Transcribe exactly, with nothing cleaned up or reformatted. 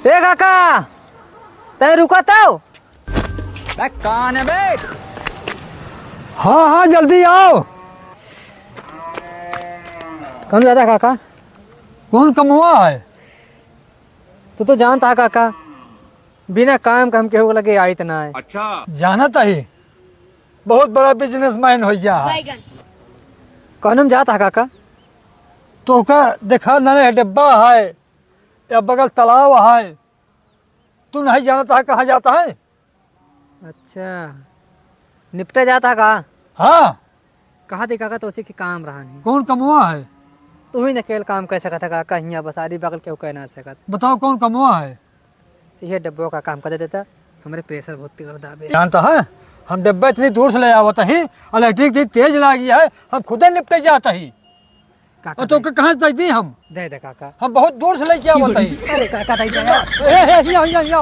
ए काका, तै रुका तो। बे, कौन है बे? हाँ, हाँ, जल्दी आओ। कौन जाता काका? कौन कमवा है? तू तो जानता है काका, बिना काम के हम केहू के लगे आइत ना है। अच्छा। जानत ही, बहुत बड़ा businessman हो गया है। बैगन। कौन हम जाता है काका? तो का देखा ना, डब्बा है या बगल तालाब है, तू नहीं जानता है कहाँ जाता है? अच्छा, निपटे जाता का? हाँ। कहा दे काका, तो उसी के काम रहा नहीं। कौन कमवा है? तू ही न अकेल काम कर सकत है काका, हियाँ बसारी बगल केहू कर ना सकत। बताओ कौन कमवा है? ये डब्बो का काम कर देता, हमरे pressure बहुत तेज दाबे। जानता है, हम डब्बा इतनी दूर से ले आवत ही, और इलेक्ट्रिक इतनी तेज लागी है, हम खुदे निपटे जाता ही। काका और तो दे। के कहाँ से दी हम? दे दे काका। हम बहुत दूर से लेके आवत ही। अरे काका दे दे। ए, ए, हिया, हिया, हिया।